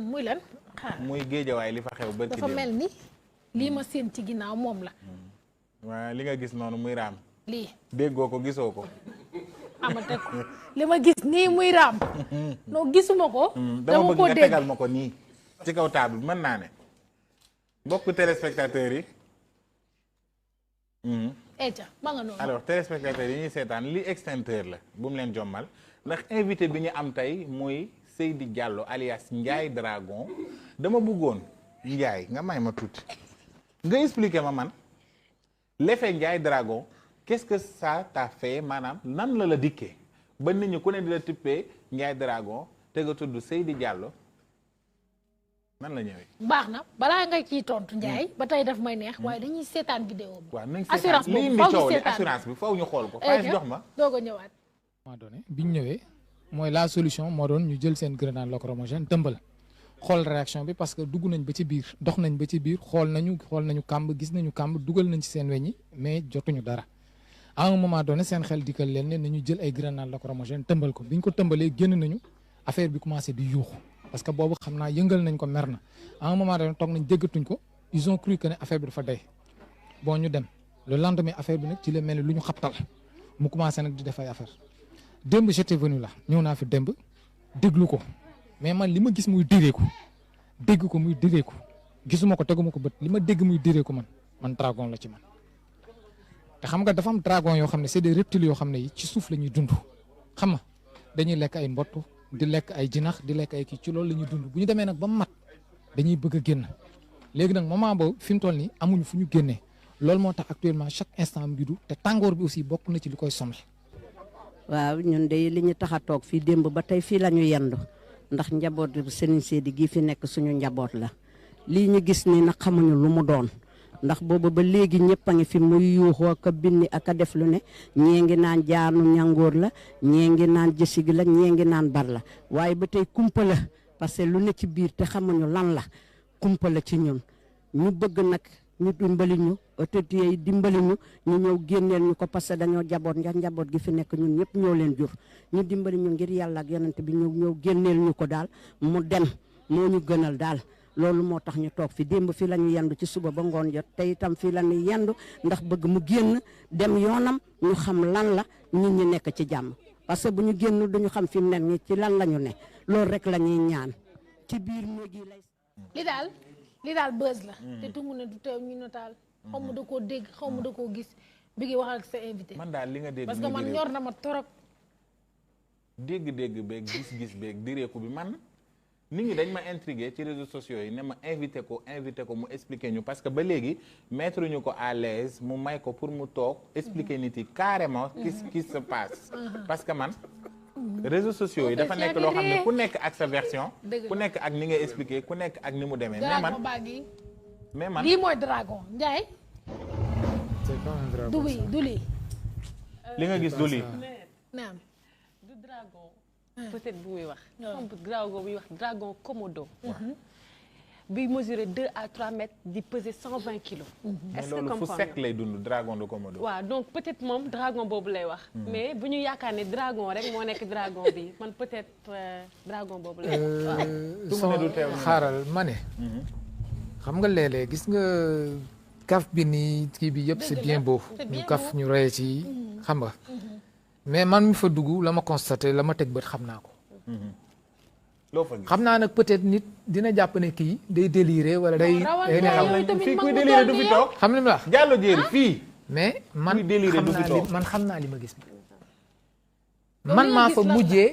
muy lan xaar muy géejawaay li fa xew bërki dafa mel ni lii ma séen ci ginnaaw moom la. waaw li nga gis noonu muy raam. lii déggoo ko gisoo ko. amate ko li ma gis nii muy raam. non gisuma ko. dama bëgg nga tegal ma ko nii. ci kaw table mën naa ne. mbokk téléspectateurs yi. Eja ma nga noonu. alors téléspectateurs yi ñuy seetaan li extincteur la bu mu leen jommal ndax invité bi ñu am tey muy Seydi Diallo alias Ndiaye Dragon dama bëggoon Ndiaye nga may ma tuuti nga expliquer ma man l'effet Ndiaye Dragon qu'est-ce que ça t'a fait maanaam nan la dikkee ba nit ñi ku ne di la tippee Ndiaye Dragon te nga tudd Seydi Diallo nan la ñëwee. baax na balaa ngay ciy tontu Ndiaye ba tey daf may neex waaye dañuy seetaan vidéo bi. waaw nañ assurance lii indi coow li assurance bi faw ñu xool ko. fay jox ma doog a ñëwaat. biñ ñëwee mooy la solution moo doon ñu jël seen grenade lacrymogène tëmbal xool réaction bi parce que dugg nañ ba ci biir dox nañ ba ci biir xool nañu kàmb gis nañu kàmb dugal nañ ci seen weñ yi mais jotuñu dara à un moment donné seen xel dikkal leen ne nañu jël ay grenade lacrymogène tëmbal ko biñ ko tëmbalee génn nañu affaire bi commencé di yuuxu parce que boobu xam naa yëngal nañ ko mer na à un moment donné toog nañ déggatuñ ko ils ont cru que ne affaire bi dafa dee bon ñu dem le lendemain affaire bi nag ci la mel ni lu ñu xabtal mu commencé nag di def ay affaire démb j'étais venu là ñëw naa fi démb déglu ko mais man li ma gis muy direeku dégg ko muy direeku gisuma ko teguma ko bët li ma dégg muy direeku man dragon la ci man te xam nga dafa am dragon yoo xam ne c'est des reptiles yoo xam ne yi ci suuf la ñuy dund xam nga dañuy lekk ay mbott di lekk ay jinax di lekk ay kii ci loolu la ñuy dund bu ñu demee nag ba mat dañuy bëgg a génn léegi nag moment boobu fi mu toll nii amuñu fu ñu génnee loolu moo tax actuellement chaque instant bi du te tàngoor bi aussi bokk na ci li koy sonal. waaw ñun de li ñu tax a toog fii démb ba tey fii la ñu yendu ndax njaboot Serigne Seydi gii fi nekk suñu njaboot la lii ñu gis ni nag xamuñu lu mu doon ndax boobu ba léegi ñëpp a ngi fi muy yuuxoo ak a binni ak a def lu ne ñee ngi naan jaanu ñangoor la ñee ngi naan jësigi la ñee ngi naan bar la waaye ba tey kumpa la parce que lu ne ci biir te xamuñu lan la kumpa la ci ñun ñu bëgg nag ñu dimbali ñu autorité yi dimbali ñu ñëw génneel ñu ko parce que dañoo jaboot nga njaboot gi fi nekk ñun ñëpp ñoo leen jur ñu dimbali ñu ngir yàlla ak yonent bi ñëw génneel ñu ko daal mu dem moo ñu gënal daal loolu moo tax ñu toog fi démb fii la ñu yendu ci suba ba ngoon jot te itam fii la ñu yendu ndax bëgg mu génn dem yoonam ñu xam lan la nit ñi nekk ci jàmm parce que bu ñu génn duñu xam fi mu nekk nii ci lan la ñu ne loolu rek la ñuy ñaan ci biir néeg yi lay. li daal buzz la. te tungu ne du teew ñu nataal. xaw ma da koo dégg xaw ma da koo gis bi ngi wax ak sa invité. man daal li nga dégg parce que man ñor na ma torop. dégg-dégg beeg gis-gis beeg direeku bi man nit ñi dañ ma intrigué ci réseaux sociaux yi ne ma invité ko mu expliquer ñu parce que ba léegi mettre ñu ko à l'aise mu may ko pour mu toog expliquer nit yi carrément qu'est-ce qui se passe parce que man réseaux sociaux yi dafa nekk loo xam ne ku nekk ak sa version ku nekk ak ni ngay expliquer ku nekk ak ni mu demee mais man lii mooy dragon Ndiaye du lii li nga gis du lii naam du dragon peut-être bu muy wax dragon buy wax dragon komodo bi mesurer 2 à 3 mètres di peser 120 kilos. est-ce que loolu fu sec lay dund dragon de komodo. waaw donc peut-être moom dragon boobu lay wax. mais bu ñu yaakaar ne dragon rek moo nekk dragon bi man peut-être dragon boobu lay wax. waaw xaaral ma ne. xam nga léeg-léeg gis nga kaf bi nii kii bi yëpp c'est bien beau. ñu kaf ñu rey ci xam nga. mais man mi fa dugg la ma constaté la ma teg bët xam naa ko. xam naa nag peut-être nit dina jàpp ne kii day délirer wala day. fii kuy délirer du fi toog. xam li ma wax Diallo jéeri fii. mais man xam naa li ma gis. man man maa fa mujjee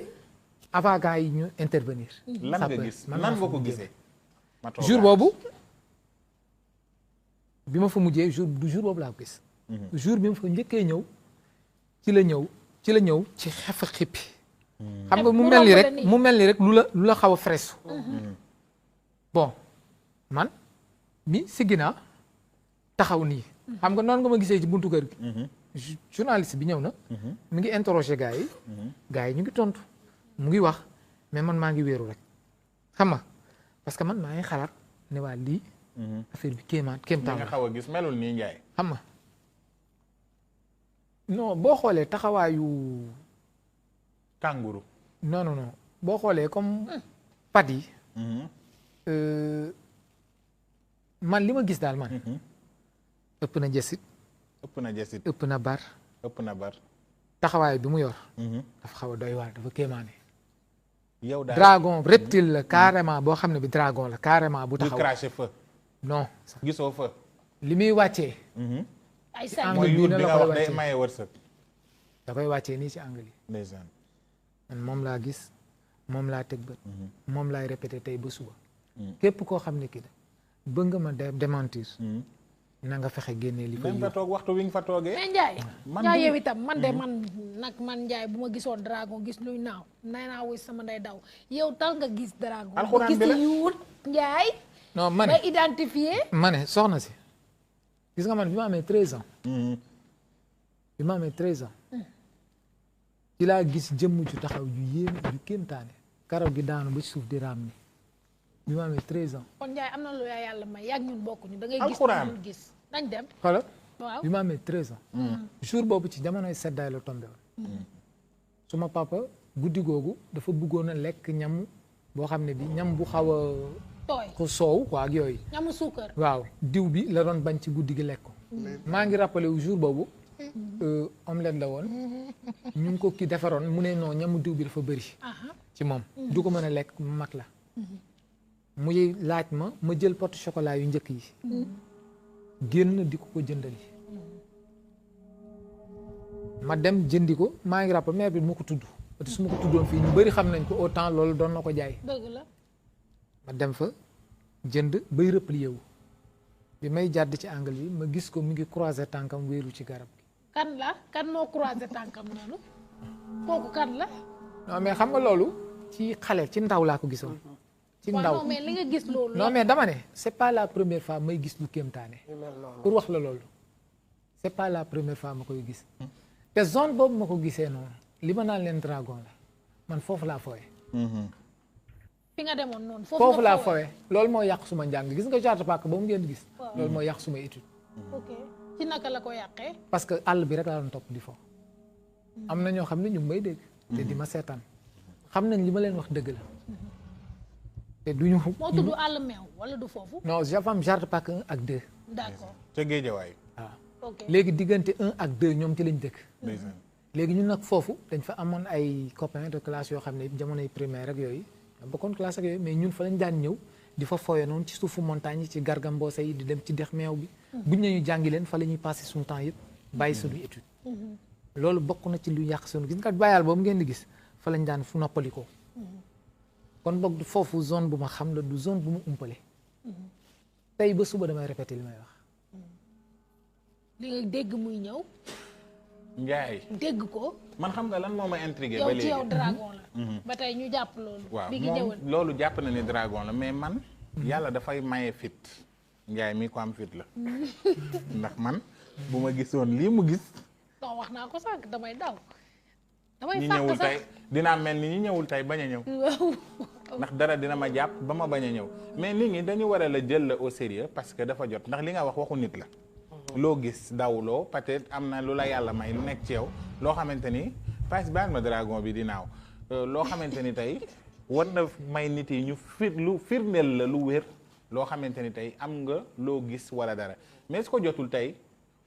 avant gars yi ñu intervenir. lan nga gis nan nga ko gisee. jour boobu bi ma fa mujjee jour boobu laa ko gis. jour bi ma fa njëkkee ñëw ci la ñëw ci xefa xippi. xam nga mu mel ni rek lu la xaw a fresu bon man mi si ginnaaw taxaw nii xam nga noonu nga ma gisee ci buntu kër gi journaliste bi ñëw na mi ngi interroger gars yi ñu ngi tontu mu ngi wax mais man maa ngi wéeru rek xam nga parce que man maa ngi xalaat ne waa lii affaire bi kéemtaan nga xaw a gis melul nii Ndiaye xam nga non boo xoolee taxawaayu kanguru non boo xoolee comme pat yi man li ma gis daal man. ëpp na jësit. ëpp na bar. taxawaay bi mu yor. dafa xaw a doy waar dafa kéemaane. yow daal dragon reptile la carrément boo xam ne bi dragon la carrément bu taxaw. du cracher feu. non. gisoo feu. li muy wàccee. ay ci sànq angle bii na la koy day wàccee maye wërsëg. da koy wàccee nii ci angle yi. ndeysaan. man moom laa gis moom laa teg bët. moom laay répété tey ba suba. képp koo xam ne kii da bëgg nga ma démentir. na nga fexe génnee li fa fa toog waxtu wi nga fa toogee. mais Ndiaye yow itam man de man Ndiaye bu ma gisoon dragon gis luy naaw nay naa wuy sama nday daw yow tal nga gis dragon. alxuraan bi la gis yuut Ndiaye. non ma ne ba identifié. ma ne soxna si gis nga man bi ma amee 13 ans. bi ma amee 13 ans. ci laa gis jëmm ju taxaw ju yéeme ju kéemtaane karaw gi daanu ba ci suuf di raam ni bi ma amee 13 ans. kon Ndiaye am na lu yàlla may yàgg ñun bokkuñu da ngay gis alxuraan ñu gis nañ dem. xoolal waaw bi ma amee 13 ans. jour boobu ci jamonoy seddaay la tombé woon. suma papa guddi googu dafa bëggoon a lekk ñam boo xam ne bi ñam bu xaw a. tooy ko soow quoi ak yooyu. ñamu suukar. waaw diw bi la doon bañ ci guddi gi lekk ko. maa ngi rappelé wu jour boobu. omelette la woon. ñu ngi ko ki defaroon mu ne non ñamu diw bi dafa bëri. ci moom du ko mën a lekk mu mag la. muy laaj ma jël pot chocolat yu njëkk yi. génn di ko jëndali. ma dem jëndi ko maa ngi rappelé mère bi mu ko tudd te su ma ko tuddoon fii ñu bëri xam nañ ko autant loolu doon na ko jaay. dëgg la. ma dem fa jënd bay replié wu bi may jàdd ci angle bi ma gis ko mu ngi croiser tànkam wéeru ci garab gi. kan moo croiser tànkam noonu kooku kan la. non mais xam nga loolu ci xale ci ndaw laa ko gisoon. ci ndaw non mais li nga gis loolu. non mais dama ne c'est pas la première fois may gis lu kéemtaane. pour wax la loolu. c'est pas la première fois ma koy gis. te zone boobu ma ko gisee noonu li ma naan leen dragon la man foofu laa fooye. fi nga demoon noonu foofu laa fooye loolu moo yàq suma njàng gis nga Charte Park ba mu ngeen gis. loolu moo yàq suma étude. ok ci naka la ko yàqee. parce que àll bi rek laa doon topp di fo. am na ñoo xam ne ñu ngi may dégg. te di ma seetaan xam nañ li ma leen wax dëgg la. te duñu. moo tudd àll meew wala du foofu. non dafa am Charte Park 1 ak 2. d'accord ca Géejawaay. waaw ok léegi diggante 1 ak 2 ñoom ci lañ dëkk. léegi ñun nag foofu dañ fa amoon ay copains de classe yoo xam ne jamonoy primaire ak yooyu bokkoon classe ak yooyu mais ñun fa lañ daan ñëw di fa fooye noonu ci suufu montagne yi ci gargamboose yi di dem ci dex meew bi. buñ ne ñu jàngi leen fa la ñuy passé suñu temps yëpp bàyyi suñu étude. loolu bokk na ci lu yàq suñu gis nga bàyyal boobu ngeen di gis fa lañ daan fu noppalikoo. kon boog du foofu zone bu ma xam la du zone bu ma umpale. tey ba suba damay répété li may wax. li nga dégg muy ñëw. Ndiaye. dégg ko. man xam nga lan moo ma intrigué. ba yow léegi ci yow dragon la. ba tey ñu jàpp loolu. waaw bi ngi moom ñëwoon loolu jàpp na ni dragon la mais man. yàlla dafay maye fit. Ndiaye mi ko am fit la. ndax man bu ma gisoon lii mu gis. non wax naa ko sànq damay daw. ñi ñëwul tey dinaa mel ni ñi ñëwul tey bañ a ñëw. ndax dara dina ma jàpp ba ma bañ a ñëw mais nit ñi dañu war a la jël la au sérieux parce que dafa jot ndax li nga wax waxu nit la. loo gis dawloo peut-être am na lu la yàlla may lu nekk ci yow loo xamante ni pas baal ma dragon bi di naaw loo xamante ni tey war na may nit yi ñu firndeel la lu wér loo xamante ni tey am nga loo gis wala dara mais su ko jotul tey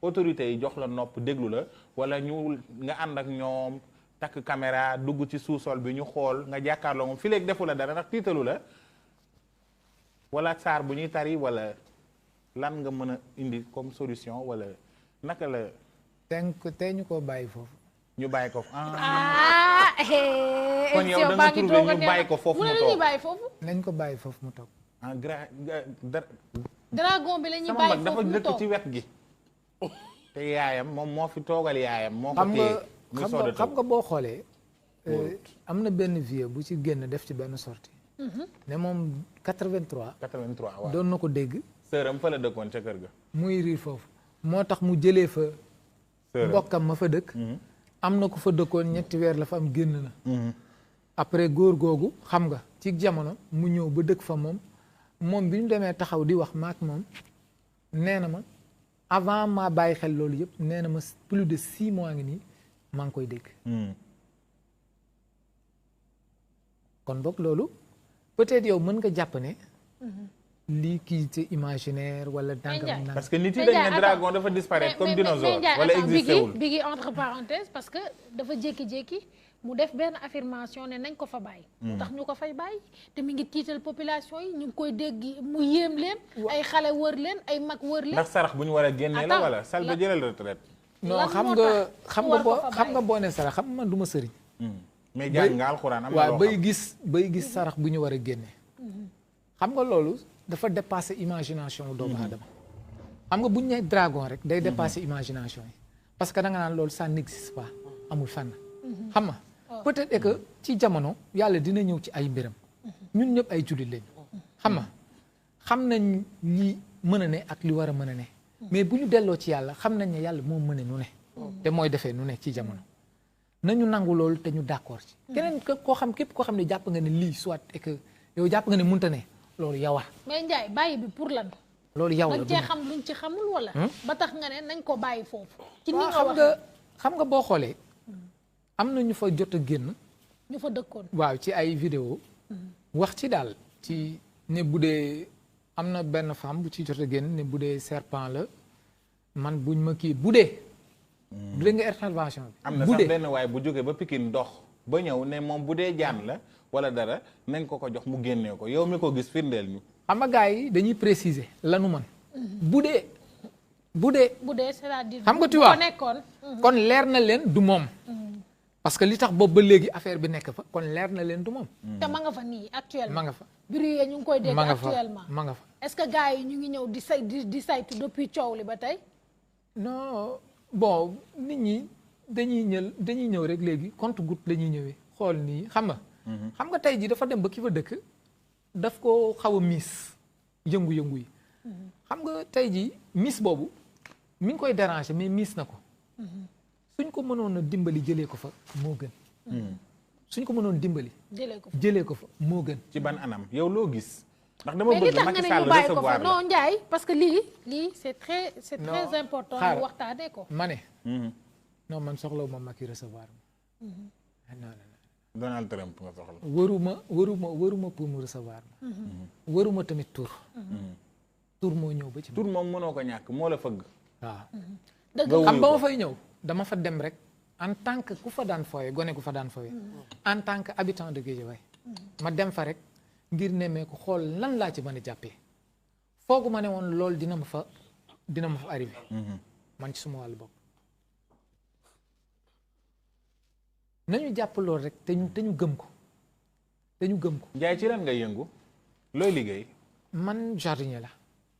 autorités yi jox la nopp déglu la wala ñu nga ànd ak ñoom takk caméra dugg ci sous-sol bi ñu xool nga jàkkaarloo moom fi léegi defu la dara ndax tiitalu la wala saar bu ñuy tari wala lan nga mën a indi comme solution wala naka la. tey ñu ko bàyyi foofu. ñu bàyyi ko kon yow da nga trouvé ñu bàyyi ko foofu mu toog nañ ko bàyyi foofu mu toog. dragon bi la ñuy sama bàyyi mag foofu mu dafa toog dëkk ci wet gi. te yaayam moom moo fi toogal yaayam. moo ko téye muy soog a xam nga boo xoolee. am na benn vieux bu ci génn def ci benn sortie ne moom 83. 83 waaw doon na ko dégg. sëram fa la dëkkoon ca kër ga. muy riir foofu moo tax mu jëlee fa. mbokkam ma fa dëkk. am na ko fa dëkkoon ñetti weer la fa am génn na. après góor googu xam nga ci jamono mu ñëw ba dëkk fa moom bi ñu demee taxaw di wax maak moom nee na ma avant maa bàyyi xel loolu yëpp nee na ma plus de 6 mois ngi nii maa ngi koy dégg. kon boog loolu peut-être yow mën nga jàpp ne. liquidité imaginaire wala dangam. parce que nit yi dañ ne dragon dafa disparaître comme dinosaure wala existé wul. Biggi entre parenthèses parce que dafa jékki-jékki mu def benn affirmation ne nañ ko fa bàyyi. tax ñu ko fay bàyyi te mi ngi tiital population yi ñu ngi koy dégg mu yéem leen. ay xale wër leen ay mag wër leen. ndax sarax bu ñu war a génnee la wala Salba jëlal retraite. non xam nga boo nee sarax xam nga man du ma sëriñ. mais jàng nga alxuraan am na waaw bay gis sarax bu ñu war a génne. xam nga loolu dafa dépasser imagination doomu aadama. xam nga bu ñu nee dragon rek day dépasser imagination yi parce que da nga naan loolu ça n'existe pas amul fànn. xam nga peut-être que ci jamono yàlla dina ñëw ci ay mbiram. ñun ñëpp ay jullit lañu. xam nga xam nañ li mën a ne ak li war a mën a ne. mais bu ñu delloo ci yàlla xam nañ ne yàlla moo mën a nu ne. te mooy defee nu ne ci jamono. nañu nangu loolu te ñu d'accord ci. keneen koo xam képp koo xam ne jàpp nga ne lii soit et que yow jàpp nga ne mënta ne loolu yow mais Ndiaye bàyyi bi pour lan. loolu yow la dañ cee xam luñ ci xamul wala. ba tax nga ne nañ ko bàyyi foofu. ci ni nga wax xam nga boo xoolee. am na ñu fa jot a génn. ñu fa dëkkoon. waaw ci ay vidéo wax ci daal ci ne bu dee am na benn femme bu ci jot a génn ne bu dee serpent la man buñ ma kii bu dee. bu dee nga intervention bi. am na sax benn waay bu jógee ba Pikine dox ba ñëw ne moom bu dee jaan la wala dara nañ ko jox mu génnee ko yow mi ko gis firndeel ñu. xam nga gars yi dañuy préciser lanu man bu dee c'est-à-dire xam nga tu vois kon leer na leen du moom. parce que li tax boobu ba léegi affaire bi nekk fa kon leer na leen du moom. te ma nga fa nii actuellement. ma nga fa bruit yi ñu ngi koy dégg actuellement. ma nga fa est-ce que gars yi ñu ngi ñëw di saytu depuis coow li ba tey. non bon nit ñi dañuy ñëw rek léegi compte-goutte la ñuy ñëwee xool nii xam nga. xam nga tey jii dafa dem ba ki fa dëkk daf ko xaw a miis yëngu-yëngu yi. xam nga tey jii miis boobu mi ngi koy déranger mais miis na ko. suñ ko mënoon a dimbali jëlee ko fa moo gën. suñ ko mënoon dimbali. jëlee ko fa moo gën. ci ban anam yow loo gis. ndax dama bëgg Macky Sall recevoir la non Ndiaye parce que lii c'est très important. ñu waxtaanee ko. ma ne. non man soxlawu ma Macky recevoir ma. non. Donald Trump nga soxla. waruma pour mu recevoir ma. waruma tamit tur. tur moo ñëw ba ci. tur moom mënoo ko ñàkk moo la fëgg. waaw. dëgg xam ba ma fay ñëw dama fa dem rek en tant que ku fa daan fooye gone ku fa daan fooye en tant que habitant de Guédiawaye ma dem fa rek ngir nemmee ko xool lan laa ci mën a jàppee foogu ma ne woon loolu dina ma fa arrivé man ci suma wàllu bopp nañu jàpp loolu rek te ñu gëm ko Ndiaye ci lan nga yëngu looy liggéey man jardinier la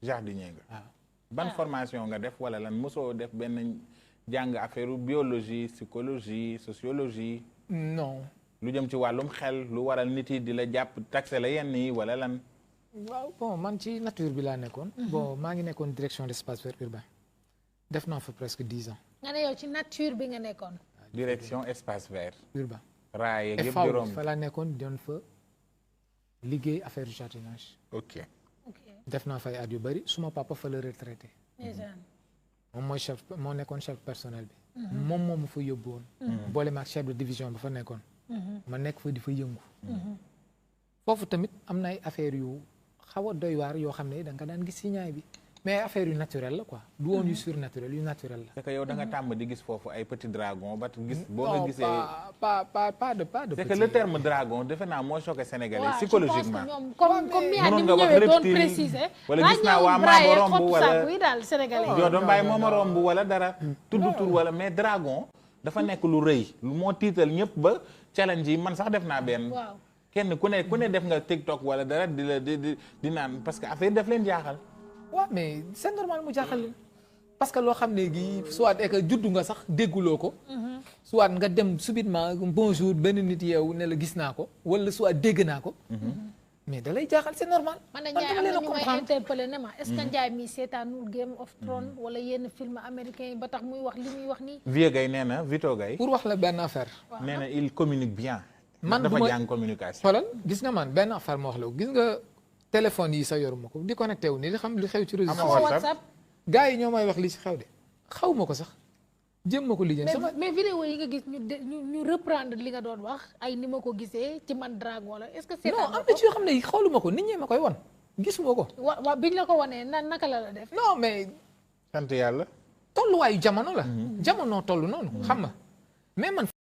jardinier nga waaw ban formation nga def wala lan mosoo def benn jàng affaire biologie psychologie sociologie. non. lu jëm ci wàllum xel lu waral nit yi di la jàpp taxé la yenn yi wala lan. waaw bon man ci nature bi laa nekkoon. bon maa ngi nekkoon direction d'espace vert urbain def naa fa presque 10 ans. nga ne yow ci nature bi nga nekkoon. direction espace vert. urbain. raaye yëpp di romb fa laa nekkoon doon fa liggéey affaire jardinage. ok. def naa fay at yu bëri suma papa fa la retraité. moom mooy moo nekkoon chef personnel bi. moom moo ma fa yóbbu woon. boole ma ak chef de division ba fa nekkoon. ma nekk fa di fa yëngu. foofu tamit am na ay affaires yu xaw a doy waar yoo xam ne da nga daan gis si ñaay bi mais affaire yu naturel la quoi du woon yu surnaturel yu naturel la. c'est que yow da nga tàmm di gis foofu ay petit dragon ba gis. boo nga gisee pas de petit. c'est que le terme dragon defe naa moo choqué sénégalais psychologiquement. comme yaa ni mu nga wax ñëwee doon reptile préciser. wala gis naa waa Maama romb wala yi daal sénégalais yoo doon bàyyi mooma romb wala dara. tudd tur wala mais dragon dafa nekk lu rëy lu moo tiital ñëpp ba challenge yi man sax def naa benn. kenn ku ne def nga TikTok wala dara di naan parce que affaire daf leen jaaxal. waaw mais c'est normal mu jaaxal leen parce que loo xam ne gi soit que juddu nga sax dégguloo ko. soit nga dem subitement bonjour benn nit yeewu ne la gis naa ko wala soit dégg naa ko. mais da lay jaaxal c'est normal. man de Ndiaye am na ñu may interpellé ne ma est-ce que Ndiaye mi seetaanul Game of Thrones wala yenn film américain yi ba tax muy wax li muy wax nii. Vieux Gaye nee na Vito Gaye. pour wax la benn affaire. nee na il communique bien. man dafa jàng communication. xoolal gis nga man benn affaire ma wax la gis nga téléphone yi sa yoruma ko di connecté wu nii di xam li xew ci réseau. amoo WhatsApp gars yi ñoo may wax li ci xew de xaw ma ko sax jëm ma ko lijjanti. mais vidéo yi nga gis ñu reprendre li nga doon wax ay ni ma ko gisee ci man dragon la est-ce que c'est non am na ci yoo xam ne xooluma ko nit ñi ma koy won gisuma ko. waaw biñ la ko wanee naka la def. non mais. sant yàlla. tolluwaayu jamono la. jamono toll noonu. xam nga mais man.